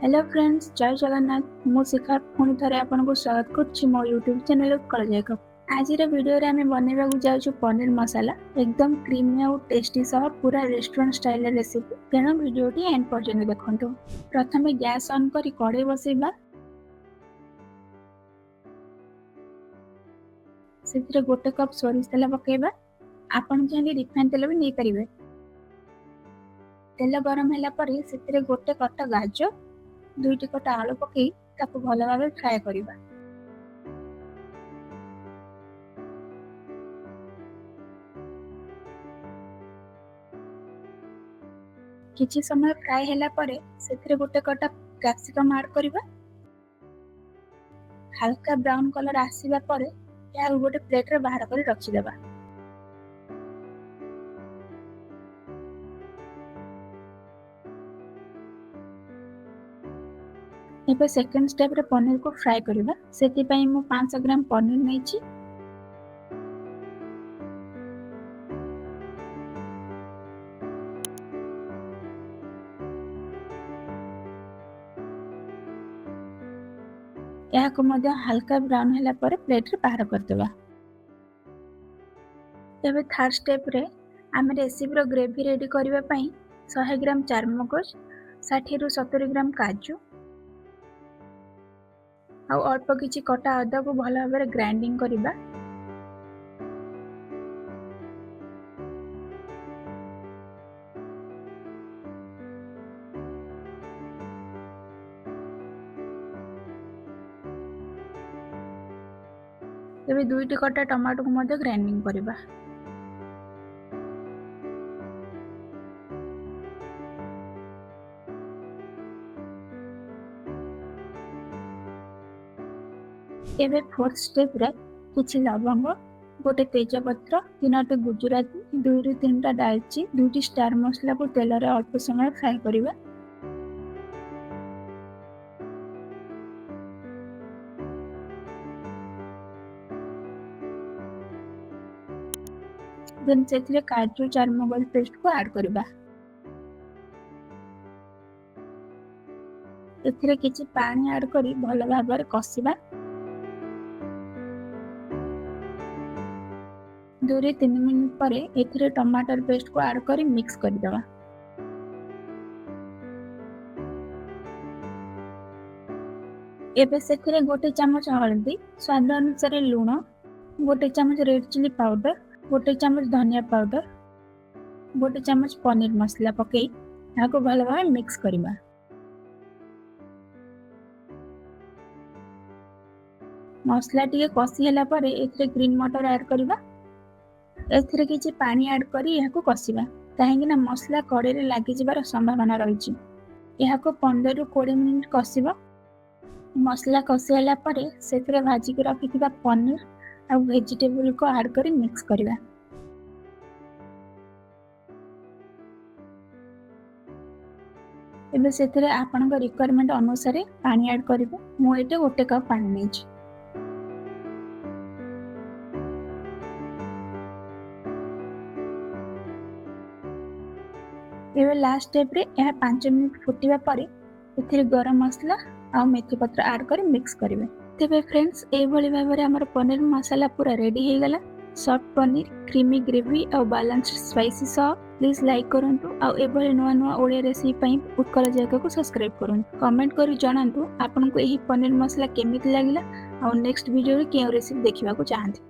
Hello friends, ଜୟ ଜଗନ୍ନାଥ। ମୁଁ ଶିଖା ପୁଣି ଥରେ ଆପଣଙ୍କୁ ସ୍ୱାଗତ କରୁଛି ମୋ ୟୁଟ୍ୟୁବ୍ ଚ୍ୟାନେଲ୍ ଉତ୍କଳ ଜାୟକ। ଆଜିର ଭିଡ଼ିଓରେ ଆମେ ବନେଇବାକୁ ଯାଉଛୁ ପନିର ମସାଲା, ଏକଦମ କ୍ରିମି ଆଉ ଟେଷ୍ଟି ସହ ପୁରା ରେଷ୍ଟୁରାଣ୍ଟ ଷ୍ଟାଇଲର ରେସିପି। ତେଣୁ ଭିଡ଼ିଓଟି ଏଣ୍ଡ ପର୍ଯ୍ୟନ୍ତ ଦେଖନ୍ତୁ। ପ୍ରଥମେ ଗ୍ୟାସ୍ ଅନ୍ କରି କଡ଼େଇ ବସେଇବା। ସେଥିରେ 1 କପ୍ ସୋରିଷ ତେଲ ପକାଇବା। ଆପଣ ଚାହିଁଲେ ରିଫାଇନ୍ ତେଲ ବି ନେଇପାରିବେ। ତେଲ ଗରମ ହେଲା ପରେ ସେଥିରେ ଗୋଟେ କଟା ଗାଜର, ଦୁଇଟି କଟା ଆଳୁ ପକାଇ ତାକୁ ଭଲ ଭାବେ ଫ୍ରାଏ କରିବା। କିଛି ସମୟ ଫ୍ରାଏ ହେଲା ପରେ ସେଥିରେ ଗୋଟେ କଟା କ୍ୟାପ୍ସିକମ୍ ଆଡ୍ କରିବା। ହାଲକା ବ୍ରାଉନ୍ କଲର୍ ଆସିବା ପରେ ଏହାକୁ ଗୋଟେ ପ୍ଲେଟରେ ବାହାର କରି ରଖିଦେବା। ଏବେ ସେକେଣ୍ଡ ଷ୍ଟେପ୍ରେ ପନିରକୁ ଫ୍ରାଏ କରିବା। ସେଥିପାଇଁ ମୁଁ 500 ଗ୍ରାମ ପନିର ନେଇଛି। ଏହାକୁ ମଧ୍ୟ ହାଲକା ବ୍ରାଉନ୍ ହେଲା ପରେ ପ୍ଲେଟରେ ବାହାର କରିଦେବା। ଏବେ ଥାର୍ଡ ଷ୍ଟେପ୍ରେ ଆମେ ରେସିପିର ଗ୍ରେଭି ରେଡ଼ି କରିବା ପାଇଁ 100 ଗ୍ରାମ ଚାରମଗଜ, 60ରୁ 70 ଗ୍ରାମ କାଜୁ ଆଉ ଅଳ୍ପ କିଛି କଟା ଅଦାକୁ ଭଲ ଭାବରେ ଗ୍ରାଇଣ୍ଡିଙ୍ଗ କରିବା। ଏବେ ଦୁଇଟି କଟା ଟମାଟୋକୁ ମଧ୍ୟ ଗ୍ରାଇଣ୍ଡିଙ୍ଗ କରିବା। ଏବେ ଫୋର୍ଥ ଷ୍ଟେପ୍ରେ କିଛି ଲବଙ୍ଗ, ଗୋଟେ ତେଜପତ୍ର, ତିନୋଟି ଗୁଜୁରାତି, ଦୁଇରୁ ତିନିଟା ଡାଲଚିନି, ଦୁଇଟି ଷ୍ଟାର ମସଲାକୁ ତେଲରେ ଅଳ୍ପ ସମୟ ଫ୍ରାଏ କରିବା। ଦେନ୍ ସେଥିରେ କାଜୁ ଚାରମଗଜ ପେଷ୍ଟକୁ ଆଡ୍ କରିବା। ଏଥିରେ କିଛି ପାଣି ଆଡ୍ କରି ଭଲ ଭାବରେ କଷିବା। 2ରୁ 3 ମିନିଟ୍ ପରେ ଏଥିରେ ଟମାଟର ପେଷ୍ଟକୁ ଆଡ୍ କରି ମିକ୍ସ କରିଦେବା। ଏବେ ସେଥିରେ 1 ଚାମଚ ହଳଦୀ, ସ୍ୱାଦ ଅନୁସାରେ ଲୁଣ, 1 ଚାମଚ ରେଡ୍ ଚିଲି ପାଉଡର, 1 ଚାମଚ ଧନିଆ ପାଉଡର, 1 ଚାମଚ ପନିର ମସଲା ପକାଇ ଏହାକୁ ଭଲ ଭାବେ ମିକ୍ସ କରିବା। ମସଲା ଟିକେ କଷି ହେଲା ପରେ ଏଥିରେ ଗ୍ରୀନ୍ ମଟର ଆଡ୍ କରିବା। ଏଥିରେ କିଛି ପାଣି ଆଡ୍ କରି ଏହାକୁ କଷିବା, କାହିଁକି ନା ମସଲା କଡ଼େଇରେ ଲାଗିଯିବାର ସମ୍ଭାବନା ରହିଛି। ଏହାକୁ 15ରୁ 20 ମିନିଟ୍ କଷିବ। ମସଲା କଷି ହେଲା ପରେ ସେଥିରେ ଭାଜିକି ରଖିଥିବା ପନିର ଆଉ ଭେଜିଟେବୁଲକୁ ଆଡ୍ କରି ମିକ୍ସ କରିବା। ଏବେ ସେଥିରେ ଆପଣଙ୍କ ରିକ୍ୱାରମେଣ୍ଟ ଅନୁସାରେ ପାଣି ଆଡ୍ କରିବେ। ମୁଁ ଏଠି 1 କପ୍ ପାଣି ନେଇଛି। ଏବେ ଲାଷ୍ଟ ଷ୍ଟେପ୍ରେ ଏହା 5 ମିନିଟ୍ ଫୁଟିବା ପରେ ଏଥିରେ ଗରମ ମସଲା ଆଉ ମେଥି ପତ୍ର ଆଡ୍ କରି ମିକ୍ସ କରିବେ। ତେବେ ଫ୍ରେଣ୍ଡସ୍, ଏଇଭଳି ଭାବରେ ଆମର ପନିର ମସଲା ପୁରା ରେଡ଼ି ହେଇଗଲା, ସଫ୍ଟ ପନିର, କ୍ରିମି ଗ୍ରେଭି ଆଉ ବାଲାନ୍ସ ସ୍ପାଇସି ସହ। ପ୍ଲିଜ୍ ଲାଇକ୍ କରନ୍ତୁ ଆଉ ଏଭଳି ନୂଆ ନୂଆ ଓଡ଼ିଆ ରେସିପି ପାଇଁ ଉତ୍କଳ ଜାୟକାକୁ ସବସ୍କ୍ରାଇବ୍ କରନ୍ତୁ। କମେଣ୍ଟ କରି ଜଣାନ୍ତୁ ଆପଣଙ୍କୁ ଏହି ପନିର ମସଲା କେମିତି ଲାଗିଲା ଆଉ ନେକ୍ସଟ ଭିଡ଼ିଓରେ କେଉଁ ରେସିପି ଦେଖିବାକୁ ଚାହାନ୍ତି।